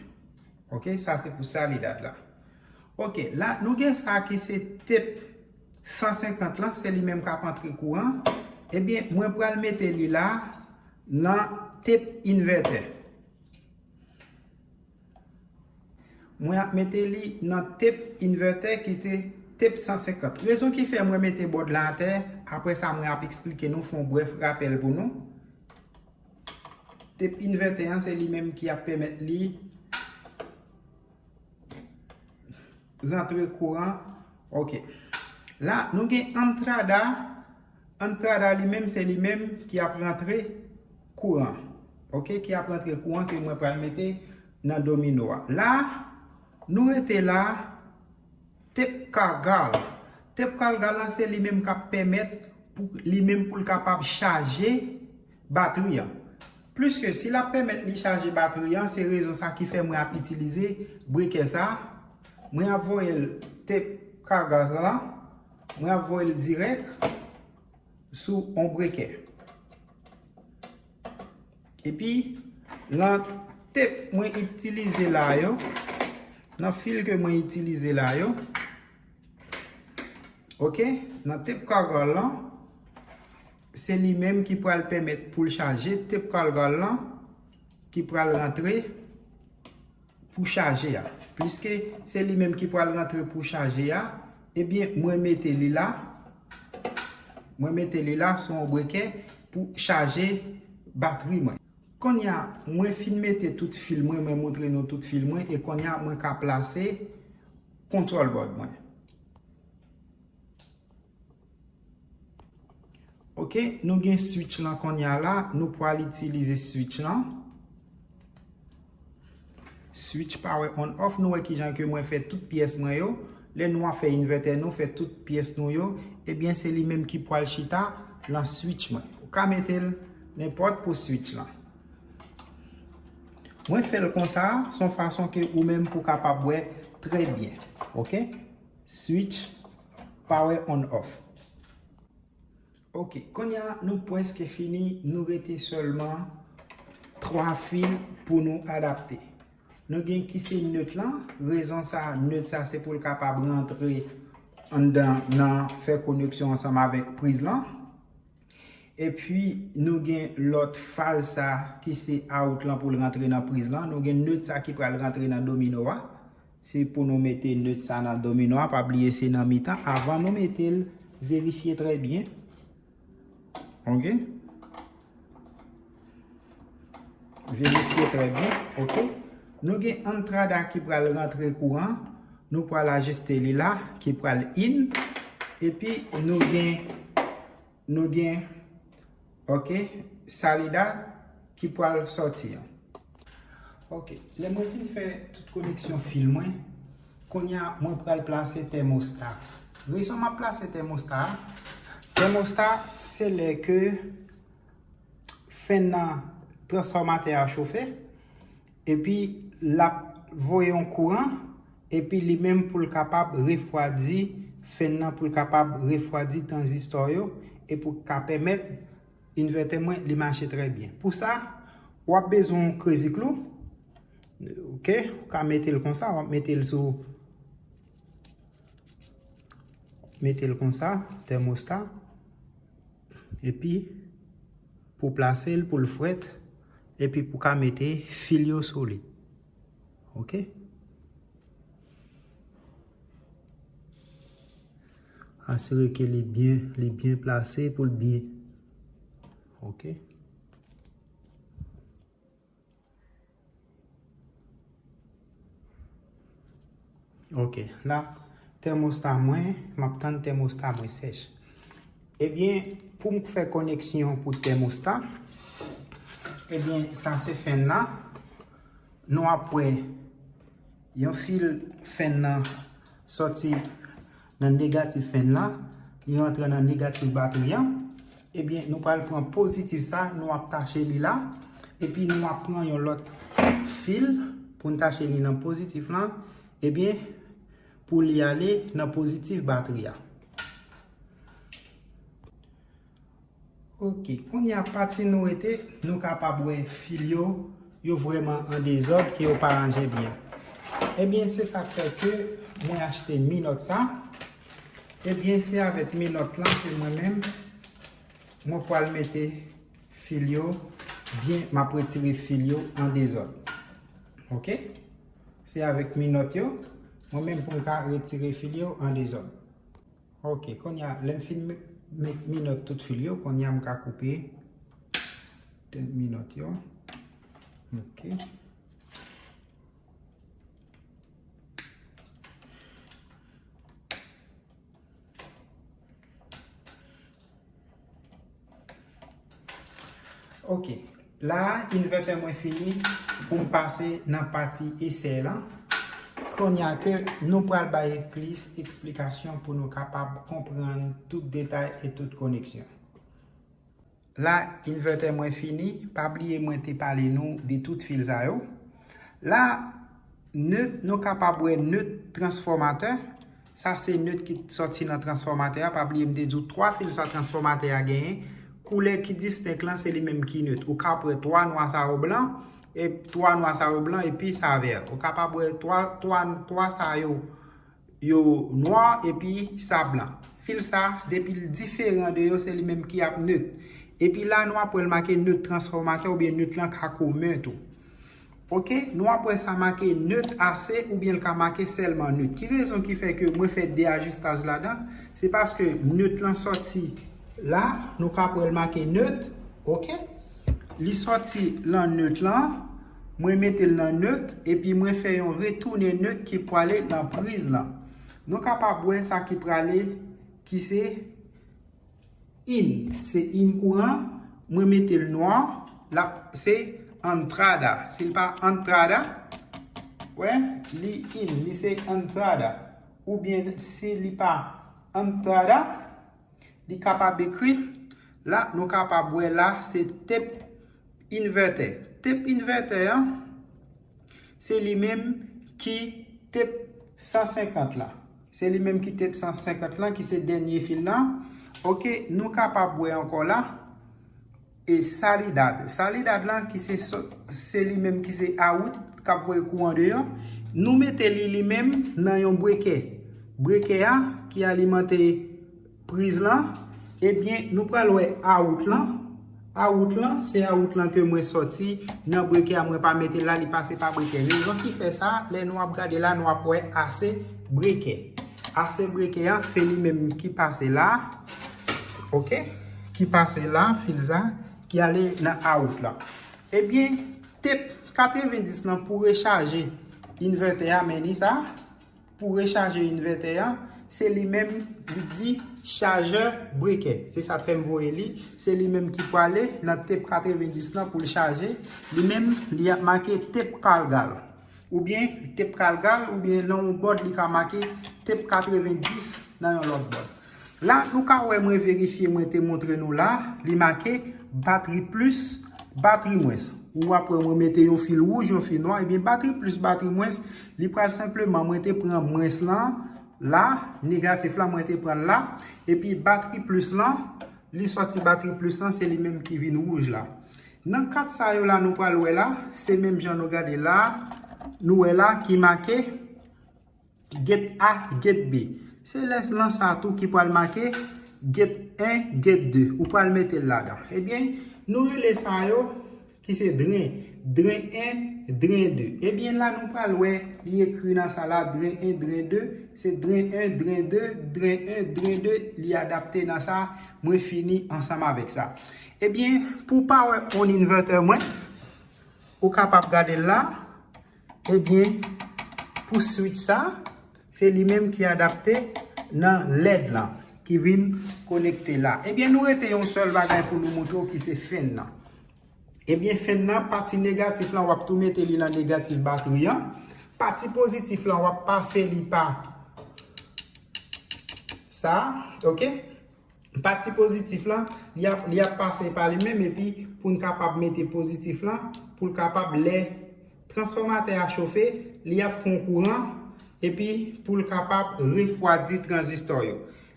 Ok, sa se pou salidad la. Ok, la nou gen sa ki se tep san senkant lan, se li menm k ap antre kouran. Ebyen, mwen pral mete li la nan tep invètè. Mwen ap mete li nan tep invètè ki te tep san senkant. Rezon ki fè mwen mete bòd la atè, apre sa mwen ap eksplike nou, fè yon brèf rapèl pou nou. Tep invètè an, se li menm ki ap pèmèt li rantre kouran. Ok. La, nou gen antrada. Antrada li menm, se li menm ki ap rantre kouran. Ok, ki ap rantre kouran ke mwen pral mete nan domino a. La, nou rete la, tep cargar. Tep cargar lan, se li menm k ap pèmèt pou li menm pou l kapab chaje batri an. Pliske si l ap pèmèt li chaje batri an, se rezon sa ki fè mwen ap itilize brekè sa. Mwen ap voye l tep cargar lan, mwen ap voye l dirèk sou yon brekè. Epi, lan tep mwen itilize la yo, nan fil ke mwen itilize la yo, ok, nan tep cargar lan, se li menm ki pral pèmèt pou l chaje, tep cargar lan ki pral rantre pou chaje a. Pliske se li menm ki pral rantre pou chaje a, ebyen, mwen mete li la. Mwen mete li la sou yon brekè pou chaje batri mwen. Kounye a, mwen fin mete tout fil mwen, mwen montre nou tout fil mwen, e kounye a, mwen ka plase control board mwen. Ok, nou gen switch lan kounye a la, nou pral itilize switch lan. Switch power on off, nou wè kijan ke mwen fè tout pyès mwen yo. Lè nou ap fè invètè nou, fè tout pyès nou yo, ebyen se li menm ki pral chita lan switch mwen. Ou ka mete l nenpòt pou switch lan. Mwen fè l konsa, se yon fason ke ou menm pou kapab wè trè byen. Ok? Switch power on off. Ok, kounye a nou prèske fini, nou rete sèlman twa fil pou nou adapte. Nou gen ki se neut lan, rezon sa, neut sa se pou l kapab rantre anndan nan fè koneksyon ansanm avèk priz lan. Epi nou gen lòt faz sa ki se out lan pou l rantre nan priz lan. Nou gen neut sa ki pral rantre nan domino a. Se pou nou mete neut sa nan domino a, pa bliye se nan mitan. Avan nou mete l, verifye trè byen. Ok? Verifye trè byen, ok? Nou gen antrada ki pral rantre kouran, nou pral ajiste li la, ki pral in, epi nou gen, nou gen, ok, salida ki pral sòti an. Ok, lè mwen fin fè tout koneksyon fil mwen, kounye a mwen pral plase tèmosta. Rezon m ap plase tèmosta a, tèmosta se lè ke fèn nan transfòmatè a chofe, epi l ap voye yon kouran, epi li menm pou l kapab refwadi, fèn nan pou l kapab refwadi tranzistò yo, e pou ka pèmèt invètè mwen li mache trè byen. Pou sa, w ap bezwen yon crazy glue, ok, ou ka mete l konsa, w ap mete l sou, mete l konsa, tèmosta. Epi, pou plase l, pou l frèt, epi pou ka mete fil yo sou li. Ok? Asire ke li byen, li byen plase pou l byen. Ok? Ok, la, tèmosta mwen, m ap tann tèmosta mwen sèch. Ebyen, pou m fè koneksyon pou tèmosta, ebyen, sa se fèn nan. Nou ap wè yon fil fèn nan sòti nan negatif fèn la, li rantre nan negatif batri an, ebyen, nou pral pran pozitif sa, nou ap tache li la, epi nou ap pran yon lòt fil pou n tache li nan pozitif lan, ebyen, pou li ale nan pozitif batri a. Ok, kounye a pati nou rete, nou kapab wè fil yo, yo vrèman an dezòd, ke yo pa ranje byen. Ebyen, se sa k fè ke mwen achte minòt sa. Ebyen, se avèk minòt lan ke mwen menm, mwen pral mete fil yo byen, m ap retire fil yo an dezòd. Ok? Se avèk minòt yo, mwen menm pou m ka retire fil yo an dezòd. Ok, kounye a, lè m fin met minòt tout fil yo, kounye a m ka koupe minòt yo. Ok. Ok. La, inverter mwen fini pou m pase nan pati esè la. Kounye a ke nou pral bay plis eksplikasyon pou nou kapab konprann tout detay e tout koneksyon. La, inverter mwen fini. Pa bliye mwen te pale nou de tout fil sa yo. La, neut, nou kapab wè neut transfòmatè. Sa se neut ki sòti nan transfòmatè a. Pa bliye m te di w twa fil sa transfòmatè a genyen. Koulè ki distenk lan se li menm ki neut. Ou ka wè twa nwa sa yo blan, e twa nwa sa yo blan, epi sa vè. Ou kapab wè twa, twa, twa sa yo yo nwa epi sa blan. Fil sa, depi l diferan de yo, se li menm ki ap neut. Epi la, nou ap wè l make neut transfòmatè oubyen neut lan ka komen tou. Ok, nou ap wè sa make neut A C oubyen l ka make sèlman neut. Ki rezon ki fè ke mwen fè de ajistaj ladan? Se paske neut lan sòti la, nou ka ap wè l make neut, ok? Li sòti lan neut lan, mwen mete l nan neut, epi mwen fè yon retounen neut ki prale nan priz lan. Nou kapab wè sa ki prale, ki se in. Se in kouran, mwen mete l nwa, la, se entrada. Si l pa entrada, wè, li in, li se entrada. Oubyen si li pa entrada, li kapab ekri, la, nou kapab wè la, se tep inverter. Tep inverter an, se li menm ki tep san senkant la. Se li menm ki tep san senkant lan, ki se dènye fil lan. Ok, nou kapab wè ankò la, e salidad. Salidad lan, ki se, se li menm ki se out, k ap voye kouran deyò. Nou mete li, li menm, nan yon brekè. Brekè a, ki alimante priz lan, ebyen, nou pral wè out lan. Out lan, se out lan ke mwen sòti nan brekè a, mwen pa mete l la, li pase pa brekè. Rezon ki fè sa, lè nou ap gade la, nou ap wè A C brekè. A C brekè an, se li menm ki pase la, ok? Ki pase la, fil sa, ki ale nan out lan. Ebyen, tep katrevendis lan pou rechaje inverter a, men li sa, pou rechaje inverter an, se li menm li di chajè brekè. Se sa k fè m voye li. Se li menm ki prale nan tep katrevendis lan pou l chaje. Li menm, li ap make tep kalgal. Oubyen tep kalgal, oubyen nan yon bòd li ka make tep katrevendis nan yon lòt bòd. La, nou ka wè mwen verifye, mwen te montre nou la, li make batri plis, batri mwens. Ou ap wè mwen mete yon fil wouj, yon fil nwa, ebyen batri plis, batri mwens, li pral senpleman, mwen te pran mwens lan la, negatif la, mwen te pran l la, epi batri plis lan, li sòti batri plis lan, se li menm ki vin wouj la. Nan kat sa yo la, nou pral wè la, se menm jan nou gade la, nou wè la ki make get A, get B. Se lè lan sa tou ki pral make get en, get de. Ou pral mete l ladan. Ebyen, nou rele sa yo ki se dren. Dren en, dren de. Ebyen, la nou pral wè li ekri nan sa la, dren en, dren de. Se dren en, dren de, dren en, dren de. Li adapte nan sa. Mwen fini ansanm avèk sa. Ebyen, pou pa wè on inverter mwen, ou kapab gade l la. Ebyen, pou switch sa, se li menm ki adapte nan lèd lan, ki vin konekte la. Ebyen, nou rete yon sèl bagay pou nou montre w ki se fèn nan. Ebyen, fèn nan, pati negatif lan, w ap tou mete li nan negatif batri an. Pati pozitif lan, w ap pase li pa sa, ok? Pati pozitif lan, li ap, li ap pase pa li menm, epi pou n kapab mete pozitif lan, pou l kapab, lè transfòmatè a chofe, li ap fè yon kouran, epi pou l kapab refwadi tranzistò yo.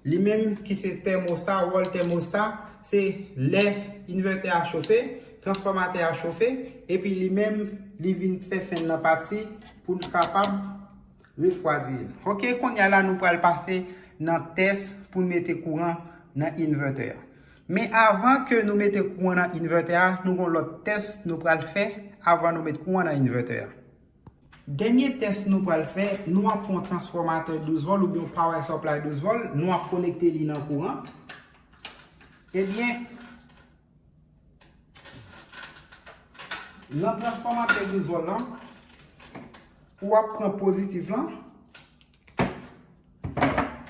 Li menm ki se tèmosta, wòl tèmosta, se lè invètè a chofe, transfòmatè a chofe, epi li menm li vin fè fèn nan pati pou l kapab refwadi l. Ok, kounye a la nou pral pase nan tès pou n mete kouran nan invètè a. Men avan ke nou mete kouran nan invètè a, nou gon lòt tès nou pral fè avan nou met kouran nan invètè a. Dènye tès nou pral fè, nou ap pran yon transfòmatè douz vòl oubyen yon power supply douz vòl, nou ap konekte li nan kouran. Ebyen, nan transfòmatè douz vòl lan, ou ap pran pozitif lan.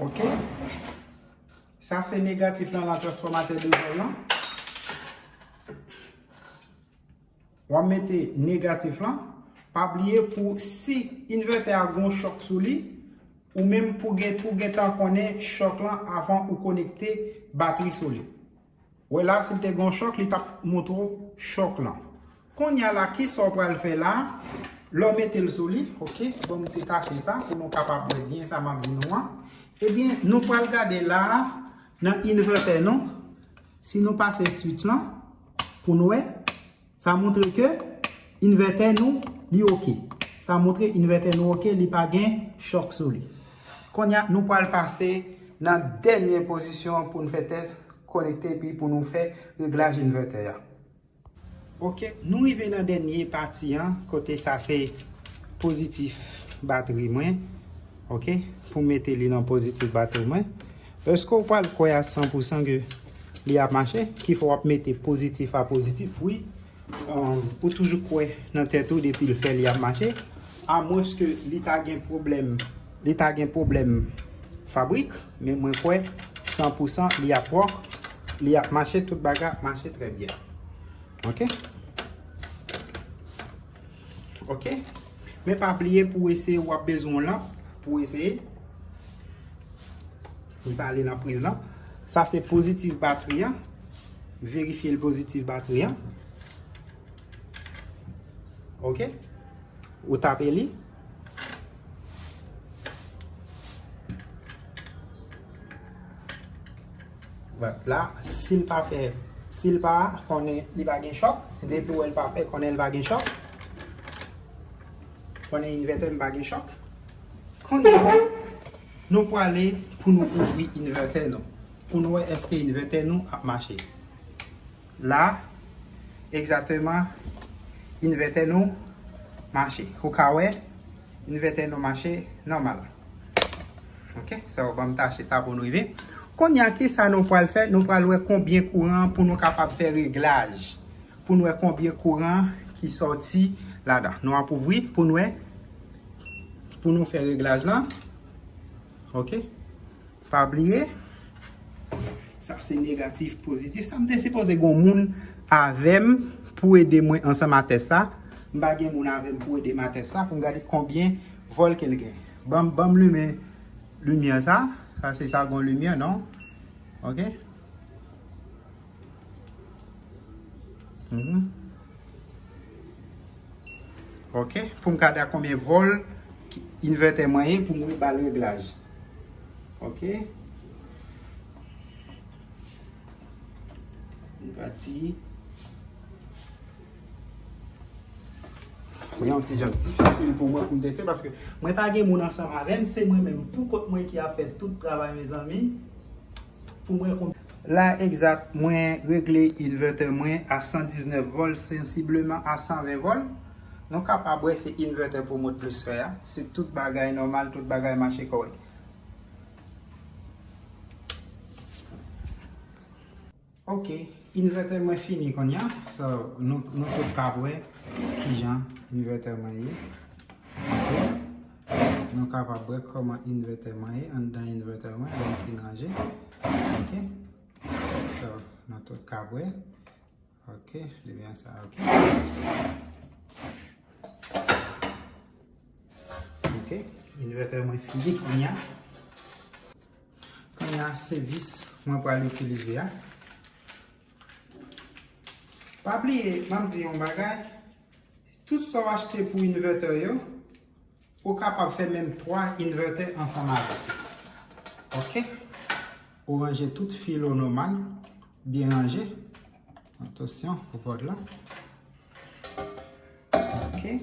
Oke? Sa se negatif lan nan transfòmatè douz vòl lan. W ap mete negatif lan. Pa bliye pou si invètè a gon chòk sou li, ou menm pou gen pou gentan konnen chòk lan avan ou konekte batri sou li. Wè la, si l te gon chòk, li t ap montre w chòk lan. Kounye a la, kisa w pral fè la? Lè w mete l sou li, oke, bon, m te tache sa pou nou kapab wè byen sa m ap di nou an. Ebyen, nou pral gade la, nan invètè nou, si nou pase switch lan, pou nou wè, sa montre ke invètè nou, li oke. Sa montre invètè nou oke, li pa gen chòk sou li. Kounye a, nou pral pase nan dènye pozisyon pou n fè tès konekte epi pou nou fè reglaj invètè a. Oke, nou rive nan dènye pati an, kote sa se pozitif batri mwen. Oke, pou mete li nan pozitif batri mwen. Èske w pral kwè a san pou san ke li ap mache? Ki fè w ap mete pozitif a pozitif, wi. Um, ou toujou kwè nan tèt ou depi l fè li ap mache. Amwenske li ta gen pwoblèm, li ta gen pwoblèm fabrik, men mwen kwè san pou san li ap wòk, li ap mache, tout bagay ap mache trè byen. Oke? Oke? Men pa bliye pou eseye, w ap bezwen yon lanp pou eseye. Li pa ale nan priz lan. Sa se pozitif batri an. Verifye l pozitif batri an. Oke? Ou tape li. Bon, la, si l pa fè, si l pa konnen li pa gen chòk, depi w wè l pa fè, konnen l pa gen chòk. Konnen invètè m pa gen chòk. Kounye a, nou prale pou nou ouvri invètè nou. Pou nou wè èske invètè nou ap mache. La, egzakteman, invètè nou mache. Ou ka wè, invètè nou mache nòmal. Oke, sa w ban m tache sa pou nou rive. Kounye a, kisa nou pral fè? Nou pral wè konbyen kouran pou nou kapab fè reglaj. Pou nou wè konbyen kouran ki sòti ladan. Nou ap ouvri pou nou wè, pou nou fè reglaj lan. Oke? Pa bliye, sa se negatif, pozitif. Sa m te sipoze gon moun avè m pou ede mwen ansanm a tès sa. M pa gen moun avè m pou ede m a tès sa, pou m gade konbyen vòl ke l gen. Ban m, ban m limen limyè sa. Sa se sa gon limyè, non? Oke? Mhm. Oke, pou m gade a konbyen vòl ki invètè mwen ye pou mwen ba l reglaj. Oke. Li pati. Li yon ti jan difisil pou mwen pou m teste paske mwen pa gen moun ansanm avè m, se mwen menm pou kont mwen ki ap fè tout travay, mezanmi. Pou mwen konn. La egzak, mwen regle invètè mwen a san diznèf vòl, sansibleman a san ven vòl. Nou kapab wè se invètè pou mwen plis fè a. Se tout bagay nòmal, tout bagay mache kòrèk. Oke, invètè mwen fini kounye a. So, nou, nou tout ka wè kijan invètè mwen ye. Oke. Nou kapab wè kòman invètè mwen ye anndan invètè mwen lè m fin ranje. Oke. So, nou tout ka wè. Oke, limyè sa, oke. Oke, invètè mwen fini kounye a. Kounye a, se vis mwen pral itilize a. Pa bliye, m ap di yon bagay. Tout sa w achte pou invètè yo, ou kapab fè menm twa invètè ansanm avè l. Oke? Ou ranje tout fil ou nòmal, byen ranje. Atansyon pou kòd la. Oke?